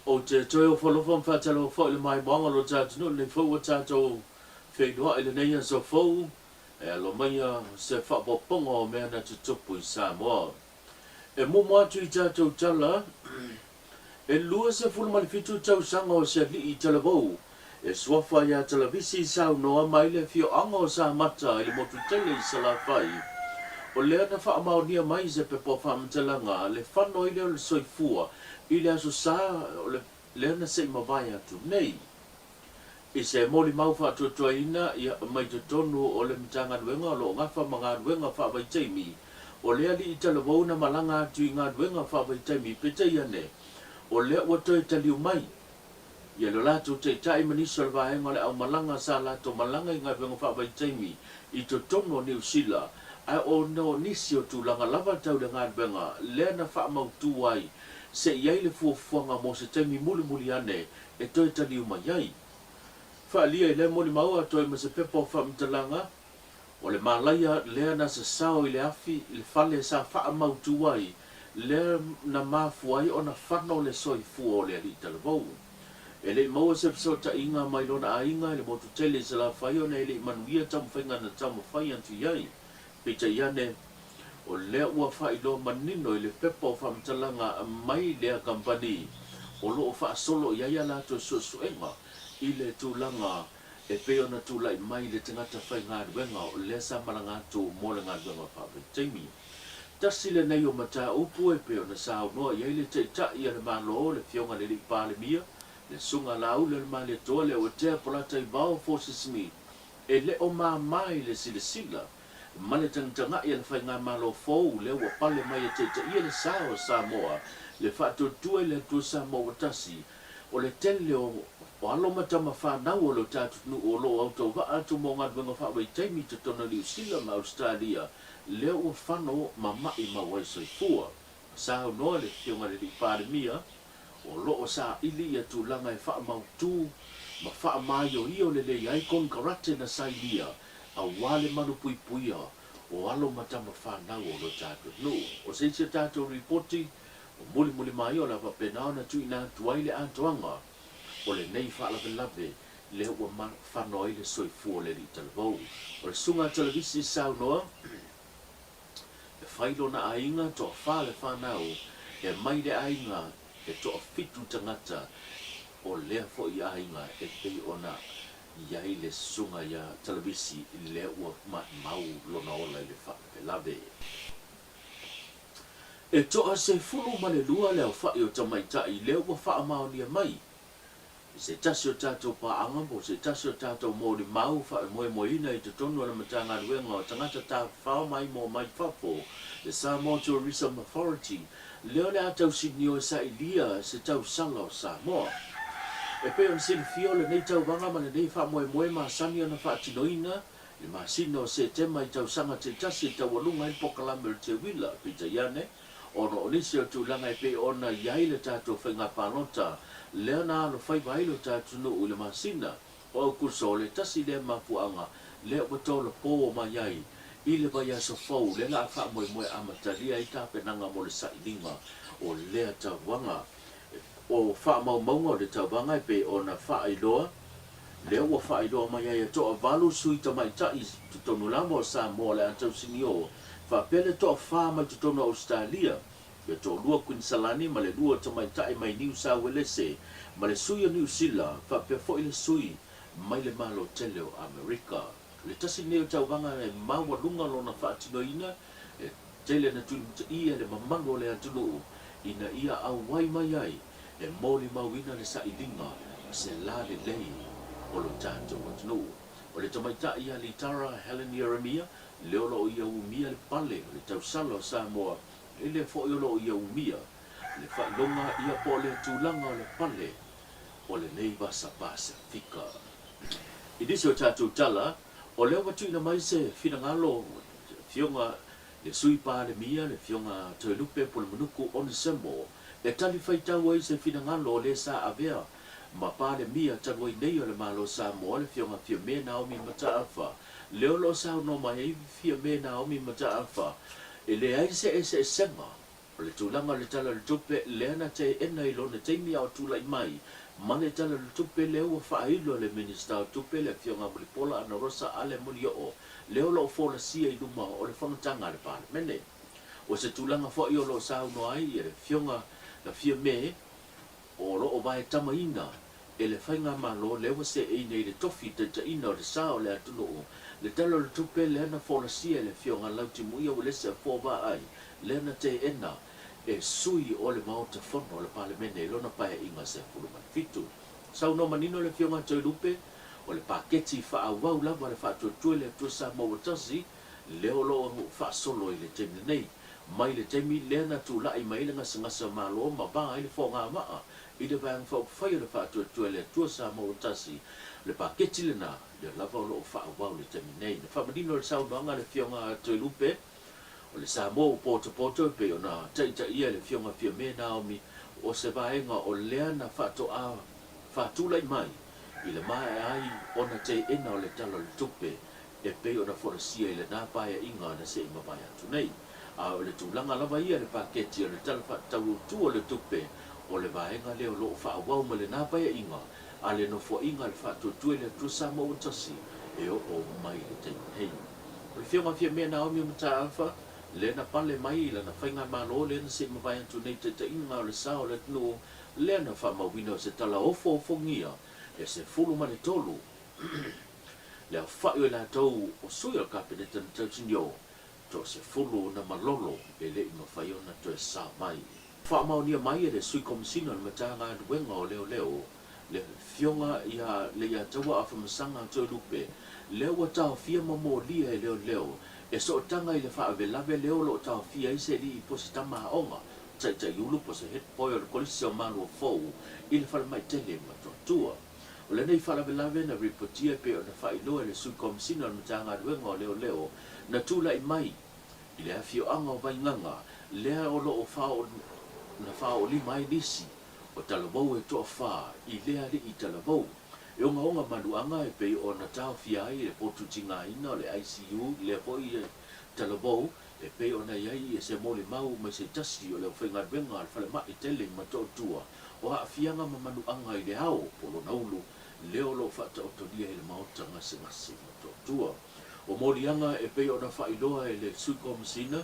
Ou te toe ofo alofa ma faatalofa foi i le maimoaga o lo ta atunuu lenei foi ua tatou feiloai i lenei aso fou e alo maia se faaopoopoga o mea na tutupu i Samoa. E muamua atu i tatou tala, e 27 tausaga o se alii talavou e suafa ia Talavisi saunoa mai le afioaga o Samata i le motu tele i Salafai. O lea na faamaonia mai i se pepa o faamatalaga le fano ai lea o le soifua i le Aso Sa o lea na se i mavae atu nei. I se molimau faatuatuaina ia mai totonu o le Matagaluega o lo o gafa ma galuega faavaitaimi, o le alii talavou na malaga atu i galuega faavaitaimi peitai ane, o lea ua toe taliu mai ia lo latou taitai ma nisi o le vaega o le aumalaga sa latou malaga i galuega faavaitaimi i totonu o Niu Sila, ae ona o nisi o tulaga lava tau le galuega lea na faamautu ai se i ai le fuafuaga mo se taimi mulimuli ane e toe taliu mai ai. Faaalia i lea molimau atoa ai ma se pepa o faamatalaga, o le malaia lea na sasao i le afi i le fale sa faamautu ai lea na mafua ai ona fano le soifua o le alii talavou. E le i maua se fesootaiga mai lona aiga i le motu tele i Salafai ona e le i manuia taumafaiga na taumafai atu i ai. Peitai ane, o lea ua faailoa manino i le pepa o faamatalaga mai lea kamupani o lo o faasolo i ai a latou suesuega i le tulaga e pei ona tulai mai le tagata faigaluega o lea sa malaga atu mo le galuega faavaitaimi. Tasi lenei o mataupu e pei ona saunoa i ai le Taitai a le Malo, le Afioga i le Alii Palemia, le Susuga Laauli-o-le-Malietoa Leuatea Polataivao Fosi Smith, e le o mama i le silasila ma le tagatagai a le Faigamalo fou lea ua pale mai e taitaia le sa o Samoa, le faatuatua i le Atua Samoa ua tasi, o le tele o alo ma tama fanau o lo tatou atunuu o lo o autauvaa atu mo galuega faavaitaimi i totonu o Niu Sila ma Ausetalia, lea ua fano ma maʻimau ai soifua. Saunoa le Afioga i le Alii Palemia, o lo o saili ia tulaga e faamautu ma faamaioio lelei ai konekarate na sainia aua le malupuipuia o alo ma tama fanau o lo tatou atunuu. O se isi o tatou lipoti o mulimuli mai o le a faapena ona tuuina atu ai le atoaga o lenei faalavelave lea ua fano ai le soifua o le alii talavou. O le Susuga a Talavisi saunoa, E fai lona aiga, toafa le fanau, e mai le aiga e toafitu tagata o lea foi aiga e pei ona i ai le susuga ia Talavisi lea ua maimau lona ola i le faalavelave. E toa 12 le aofai o tamaitai lea ua faamaonia mai i se tasi o tatou paaga po o se tasi o tatou molimau faamoemoeina i totonu o le Matagaluega o Tagata Tafafao Maimoa Mai Fafo, le Samoa Tourism Authority, lea o le a tausinio e sailia se tausala o Samoa. E pei ona silafia o lenei tauvaga ma lenei faamoemoe masani ona faatinoina i le masina o Setema i tausaga taitasi e taualuga ai le polokalame o le Teuila, peitai ane, Ona o nisi o tulaga e pei ona i ai le tatou faiga palota, lea na alofaiva ai lo tatou atunuu i le masina o Aukuso, o le tasi lea mafuaaga lea ua tolopo mai ai i le vaiaso fou lea la a faamoemoe amatalia ai tapenaga mo le sailiga o lea tauvaga. O faamaumauga o le tauvaga e pei ona faailoa, lea ua faailoa mai ai e toavalu sui tamaitai i totonu lava o Samoa o le a tausinio, faapea le toafa mai totonu o Ausetalia, le toalua Kuinisalani ma le lua tamaitai mai Niu Sauelese ma le sui o Niu Sila faapea foi le sui mai le Malo tele o Amerika. O le tasi lenei o tauvaga e maualuga lona faatinoina, e tele na tulimataia le mamalu o le atunuu ina ia auai mai ai e molimauina le sailiga o se la lelei o lo tatou atunuu. O le tamaitai ia Litara Helen Ieremia, lea o lo o ia umia le pale o le tausala o Samoa, e lea foi o lo o ia umia le faailoga ia po o le tulaga o le pale o lenei Vasa Pasefika. I nisi o tatou tala, o lea ua tuuina mai se finagalo o le Afioga le Sui Palemia, le Afioga Toelupe Polemonuku Onesemo, e tali faitau ai se finagalo o le sa avea ma Palemia talu ai nei o le Malo o Samoa, le Afioga Fiame Naomi Mataafa. Lea o lo o saunoa mai ai Fiame Naomi Mataafa, e leai se eseesega. O le tulaga o le Tala o le Tupe lea na teena i lona taimi a o tulai mai ma le Tala o le Tupe lea ua faailo e le Minisita o Tupe le Afioga ia Mulipola Anarosa Ale Molioo lea o lo o folasia i luma o le Fonotaga a le Palemene. O se tulaga foi o lo o saunoa ai le Afioga ia Fiame o lo o vaetamaina e le Faigamalo lea ua seei nei le tofi taitaiina o le sa o le atunuu, le Tala o le Tupe lea na folasia e le Afioga Lautimuia Uelese Afoa Vaai lea na teena e sui o le Maota Fono o le Palemene i lona Paeaiga 17. Saunoa manino le Afioga Toelupe, o le paketi faaauau lava a le Faatuatua i le Atua Samoa ua tasi, lea o lo o faasolo i le taimi lenei. Mai le taimi lea na tulai mai ai le gasegase o Malo ma va ai le fogamaa i le Vaega Faaupufai o le Faatuatua i le Atua Samoa ua tasi, le paketi lena, lea lava o lo o faaauau i le taimi nei. Na faamanino le saunoaga a le Afioga a Toelupe, o le Samoa ua potopoto e pei ona taitaia e le Afioga Fiame Naomi, o se vaega o lea na faatoa faatulai mai i le maea ai ona teena o le Tala o le Tupe e pei ona folasia i lena paeaiga na se i mavae atu nei. A o le tulaga lava ia i le paketi o le Tala Faatatau Autu o le Tupe, o le vaega lea o lo o faaauau mai lena paeaiga a le Nofoaiga a le Faatuatua i le Atua Samoa ua tasi e oo mai i le taimi nei. O le Afioga Fiamea Naomi Mataafa, lea na pale mai i lana faigamalo lea na se i mavae atu nei taitaiga o le sa o le atunuu, lea na faamauina o se tala ofoofogia e 13 le aofai o i latou o sui o le Kapeneta na tausinio, toa-10 na malolo e le i mafai ona toe sao mai. Faamaonia mai e le Sui Komesina o le Matagaluega o Leoleo, le Afioga ia Leiataua Afamasaga Toelupe, lea ua taofia ma molia e leoleo e sootaga i le faalavelave lea o lo o taofia ai se alii po o se tama aoga taitaiulu po o se head boy o le Kolisi o Maluafou i le falemai tele i Motootua. O lenei faalavelave na ripotia e pei ona faailoa e le Sui Komesina o le Matagaluega o Leoleo na tulai mai i le afioaga o Vaigaga lea o lo o na faaoolima ai nisi o talavou e toafa i lea alii talavou e ogaoga manuaga e pei ona taofia ai le potu tigaina o le ICU i lea foi talavou e pei ona i ai se molimau mai se tasi o le aufaigaluega a le falemai tele i Motootua o aafiaga ma manuaga i le ao po o lona ulu lea o lo o faataotolia i le maota gasegase i Motootua. O moliaga e pei ona faailoa e le Sui Komesina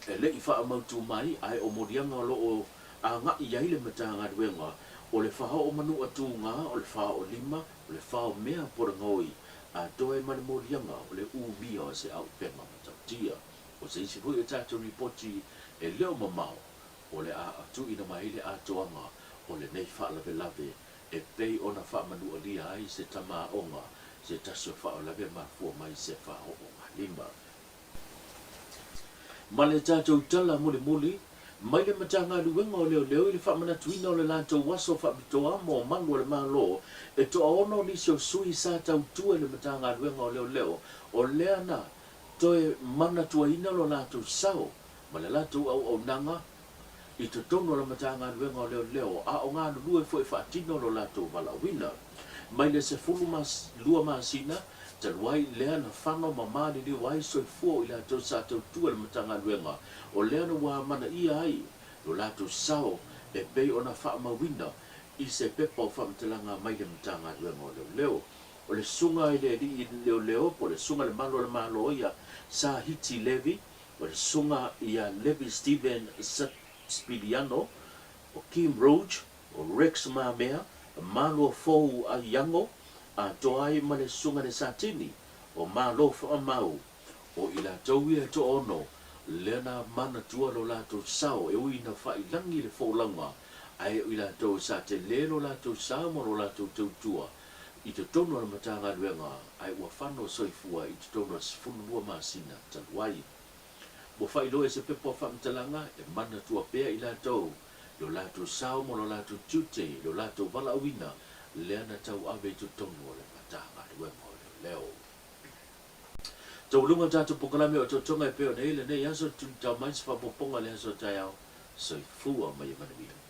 e le i faamautu mai ae o moliaga o lo o agai i ai le Matagaluega o le faaoo manua tuga, o le faaoo lima, o le fao mea po o le gaoi atoa ai ma le moliaga o le umia o se aupega matautia. O se isi foi o tatou lipoti e le o mamao o le a tuuina mai ai le atoaga o lenei faalavelave e pei ona faamanualia ai se tama aoga se tasi o faalavelave mafua mai se faaoogalima. Ma le tatou tala mulimuli, mai le Matagaluega o Leoleo i le faamanatuina o le latou aso faapitoa mo malu o le Malo, e toaono nisi o sui sa tautua i le Matagaluega o Leoleo o lea na toe manatuaina lo latou sao ma le latou auaunaga i totonu o le Matagaluega o Leoleo a o galulue foi faatino lo latou valaauina. Mai le 12 masina talu ai lea na fano ma maliliu ai soifua o i latou sa tautua i le Matagaluega o lea na ua amanaia ai lo latou sao e pei ona faamauina i se pepa o faamatalaga mai le Matagaluega o Leoleo. O le susuga i le alii leoleo po o le susuga i le malu o le Malo ia Sir Hiti Levy, o le susuga ia Levi Steven Spiliano, o Kim Rouge, o Rex Mamea, Malo Fou Aiango, atoa ai ma le susuga i le Satini, o Malo Faamau, o i latou ia e toaono, lea na manatua lo latou sao e ui ina faailagi le folauga, ae o i latou sa tele lo latou sao ma lo latou tautua i totonu o le Matagaluega, ae ua fano soifua i totonu o le 12 masina talu ai. Ua faailoa i se pepa o faamatalaga e manatua pea i latou lo latou sao ma lo latou tiute i lo latou valaauina lea na tauave i totonu o le Matagaluega o Leoleo. Taualuga tatou polokalame o Totoga e pei ona i ai lenei aso, tulitao mai se faaopoopoga i le aso a taeao. Soifua ma ia manuia.